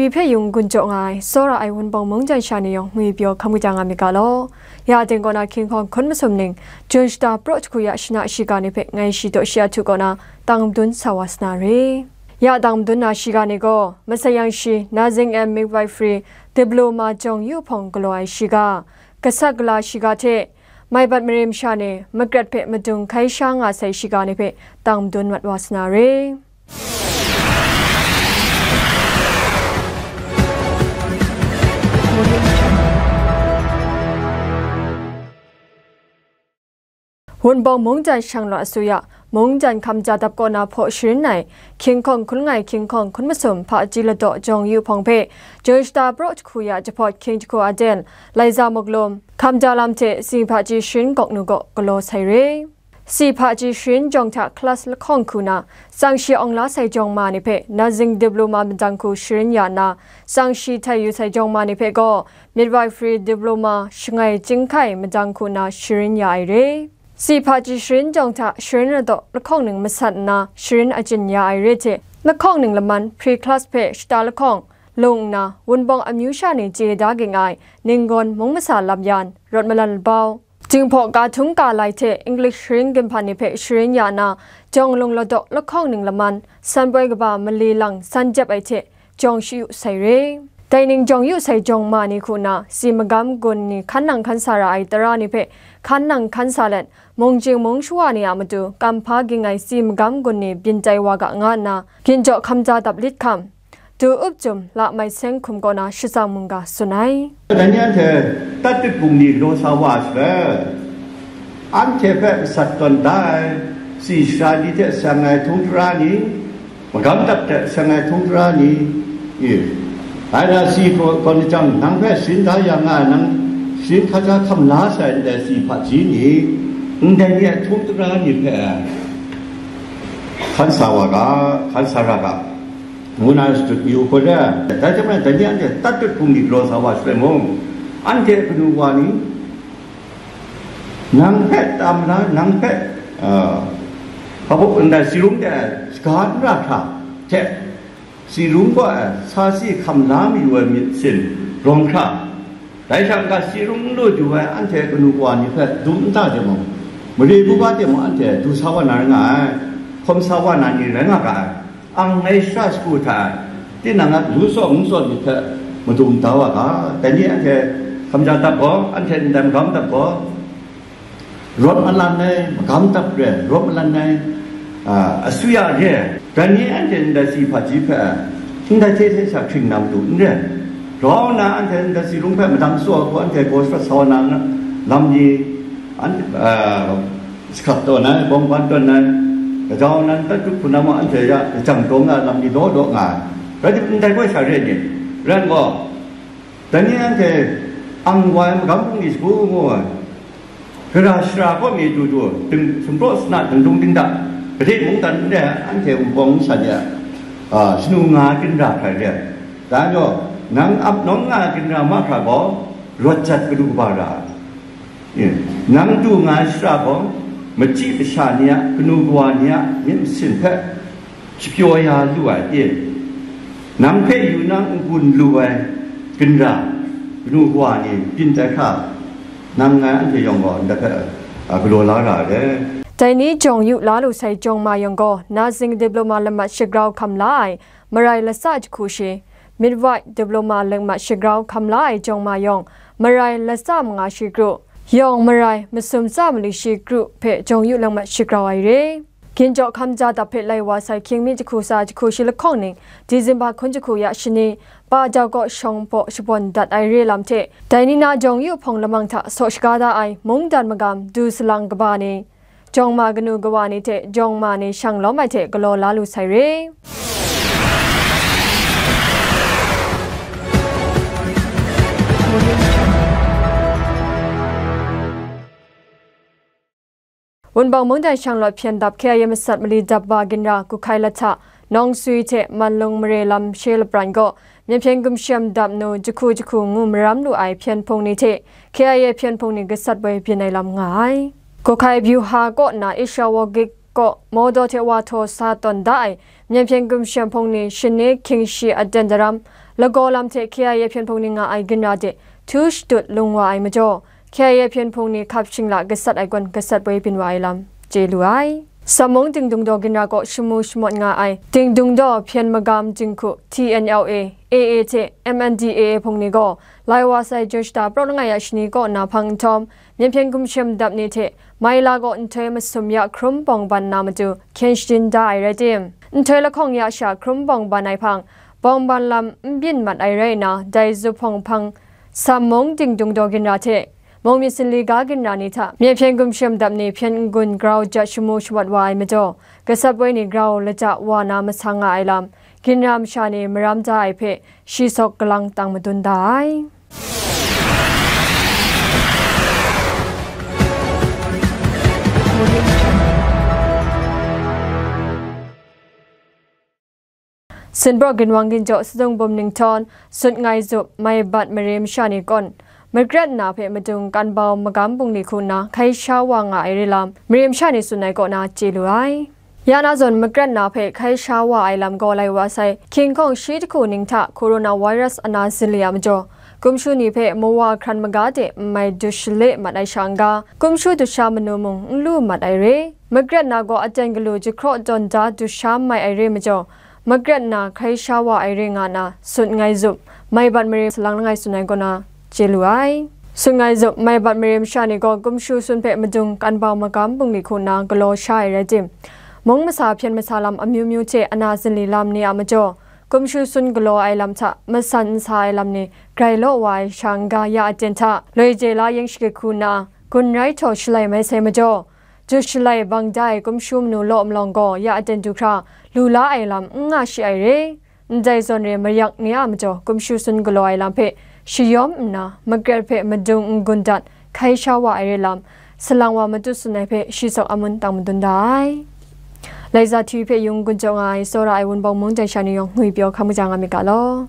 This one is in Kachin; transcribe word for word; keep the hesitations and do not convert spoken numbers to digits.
Shi hpe yung gun jaw nga ai, tsawra ai Wunpawng mungdan sha ni yawng ngwi pyaw hkam kajang nga myit ga law. Ya ting kaw na hkying hkawng hkun masum ning, Jun shata praw jahku ya shana shiga ni hpe ngai shi daw shi a htu kaw na, tang madun sa wa sa na re. Ya tang madun na shiga ni gaw, masai yang shi, Nursing and Midwifery Diploma jawng yu hpawng galaw ai shiga, gasat gala shiga hte, Maibat mare masha ni makrat hpe madung hkai sha nga sai shiga ni hpe tang madun mat wa sa na re. Wunpawng mungdan shanglawt asuya, mungdan hkamja dap kaw na hpaw sharin ai, hkying hkawng hkun langai hkying hkawng hkun masum hpaji ladaw jawng yu hpawng hpe, Jun shata praw jahku ya jahpawt hkying jahku aten, Laiza Muklum, hkamja lam hte si hpaji sharin gawk nu gaw galaw sai re. Si hpaji sharin jawng hta class lahkawng hku na, tsang shi awng la sai jawng ma ni hpe Nursing Diploma madang hku sharin ya nna, tsang shi htai yu sai jawng ma ni hpe gaw Midwifery Diploma shangai chyinghkai madang hku na sharin ya ai re. Si hpaji sharin jawng hta sharin ladaw lahkawng ning masat nna sharin achyin ya ai re hte, lahkawng ning laman pre-class hpe shata lahkawng lung nna, Wunpawng amyu sha ni chye da ging ai Ninggawn mung masa lam yan, rawt malan labau, Jinghpaw ka htung ka lai hte English sharin ginhpan ni hpe sharin ya na, jawng lung ladaw lahkawng ning laman, san poi kaba mali lang san jep ai hte jawng shi yu sai re. Dai ning jawng yu sai jawng ma ni hku na, si magam gun ni hkan nang hkan sa ra ai tara ni hpe hkan nang hkan sa let, mung jing mung shawa ni a matu kamhpa ging ai si magam gun ni byin tai wa ga nga nna, ginjaw hkamja dap lit hkam, Du Up Jum la mai seng hkum kaw na shatsang mungga tsun ai. Dai ni anhte tatut bungli galaw sa wa ai shaloi, anhte hpe masat tawn da ai, si shara ni hte seng ai htung tara ni, magam dap hte seng ai htung tara ni, i, ai na si gaw, gaw ni jang, nang hpe sharin da ya nga ai, nang sharin hkaja hkam la sai ndai si hpaji ni, ndai ni a htung tara ni hpe hkan sa wa ga, hkan sa ra ga. Ngu na shadut yu hkut e, dai hte maren dai ni anhte tatut hpung ni galaw sa wa shaloi mung, anhte kanu wa ni, nang hpe tam na, nang hpe, a, hpa buk ndai si rung de ai shaga n ra hkra hte, si rung gaw ai sa si hkam la mayu ai myit sin rawng hkra, dai sha n-ga si rung n lu du ai anhte kanu wa ni hpe dum nta de mung, mare buga de mung anhte du sa wa na rai nga ai, hkawm sa wa na ni rai nga ga ai. Ang ngai shara shagu hta e, tinang a lu tsaw ngu tsaw myit hpe madung da wa ga, dai ni anhte hkamja dap gaw, anhte ndai magam dap gaw, rawt malan ai, magam dap re, rawt malan ai, a, asuya re, dai ni anhte ndai si hpaji hpe, ndai hte hte sha hkring na matu n re, grau nna anhte ndai si rung hpe madang tsaw ai hku anhte gaw sharawt sa wa na lam ni, an, a, Shakap tawn ai, bawng ban tawn ai, gajau nan tatut hpunam a anhte ya lajang taw nga ai lam ni law law nga ai, rai tim, ndai gaw sha re ai ni? Rai nme law, dai ni anhte ang wa ai magam hpung ni shagu ngu ai, gara shara kaw mi du du, ding, sumpraw sana dingdung dingda, gade mungdan n re ai, anhte Wunpawng nsa ni a, a, shanu nga ai ginra hkrai re ai. Dai majaw, nang ap nawng nga ai ginra mahkra gaw, rawt jat kanu kaba ra ai. E, nang du nga ai shara gaw, machyi masha ni a, kanu kawa ni a myit masin hpe shapyaw ya lu ai, e, nang hpe yu na n-gun lu ai ginra, kanu kawa ni byin tai hkra, nang ngai anhte yawng gaw ndai hpe, a, galaw la ra ai. Dai ni jawng yu la lu sai jawng ma yawng gaw, Nursing Diploma lamat shagrau hkam la ai, marai latsa jahku shi, Midwife Diploma lamat shagrau hkam la ai jawng ma yawng, marai latsa manga shi kru, yawng marai masum tsa mali shi kru hpe jawng yu lamat shagrau ai re. Ginjaw hkamja dap hpe lai wa sai hkying mi jahku tsa jahku shi lahkawng ning, Disemba hkun jahku ya shani, pa jau kaw shawng hpaw shabawn dat ai re lam hte, dai ni na jawng yu hpawng lamang hta saw shaga da ai mungdan magam du salang kaba ni, jawng ma kanu kawa ni hte jawng ma ni shang lawm ai hte galaw la lu sai re. Wunpawng mungdan shanglawt hpyen dap K I A masat mali dap wa ginra Kuhkai Lahta, Nawng Sui hte Manlung mare lam she lapran gaw, Myen hpyen gumshem dap nu jahku jahku ngu maram lu ai hpyen hpung ni hte K I A hpyen hpung ni gasat woi byin ai lam nga ai. Kuhkai Byuha kaw nna Asia Wagik kaw Mawdaw hte wa htaw sa tawn da ai Myen hpyen gumshem hpung ni shani hkying shi aten daram lagaw lam hte K I A hpyen hpung ni nga ai ginra de htu shadut lung wa ai majaw, K I A hpyen hpung ni hkap shingla gasat ai kun gasat boi byin wa ai lam chye lu ai. Sammung Dingdung Daw ginra kaw shamu shamawt nga ai Dingdung Daw hpyen magam jinghku T N L A, A A hte M N D A A hpung ni gaw, lai wa sai Jun shata prawt langai a shani kaw na hpang nhtawm, myen hpyen gumshem dap ni hte Maila kaw nhtoi masum ya hkrum bawng ban na matu hkyen shadin da ai rai tim, nhtoi lahkawng ya sha hkrum bawng ban ai hpang, bawng ban lam n byin mat ai rai nna, dai zuphpawng hpang Sammung Dingdung Daw ginra hte mung myit sinli ga ginra ni hta myen hpyen gumshem dap ni hpyen n-gun grau jat shamu shamawt wa ai majaw, gasat boi ni grau lata wa na masang nga ai lam, ginra masha ni maram da ai hpe shi sawk galang tang madun da ai. Sinpraw ginwang ginjaw sadung bum ninghtawm, sut ngai zup, mai bat mare masha ni kawn, magret na hpe madung kanbau magam bungli hku nna hkai sha wa nga ai re lam, mare masha ni tsun ai kaw na chye lu ai. Ya na zawn magret na hpe hkai sha wa ai lam gaw lai wa sai, hkying hkawng shi jahku ning hta coronavirus ana zali a majaw, gumshu ni hpe mawa hkran maga de n mai dut shale mat ai sha n-ga, gumshu dut sha manu mung n lu mat ai re. Magret na gaw aten galu jahkraw tawn da dut sha mai ai re majaw, magret na hkai sha wa ai re nga na, sut ngai zup, mai bat mare salang langai tsun ai kaw na chye lu ai. Sut ngai zup, mai bat mare masha ni gaw gumshu sun hpe madung kanbau magam bungli hku nna galaw sha ai rai tim, mung masa hpyen masa lam amyu myu hte ana zali lam ni a majaw, gumshu sun galaw ai lam hta masan n sa ai lam ni grai law wa ai sha n-ga ya aten hta loi je la yen shagit hku nna, gun rai htaw shalai mai sai majaw, dut shalai bang da ai gumshu manu law malawng gaw ya aten du hkra lu la ai lam n nga shi ai re. Ndai zawn re mayak ni a majaw, gumshu sun galaw ai lam hpe shayawm nna, magret hpe madung n-gun dat hkai sha wa ai re lam, salang wa matut tsun ai hpe shi sawk amun tang madun da ai. Laiza T V hpe yung gun jaw nga ai, tsawra ai Wunpawng mung dai sha ni yawng ngwi pyaw hkam kaja nga myit ga law.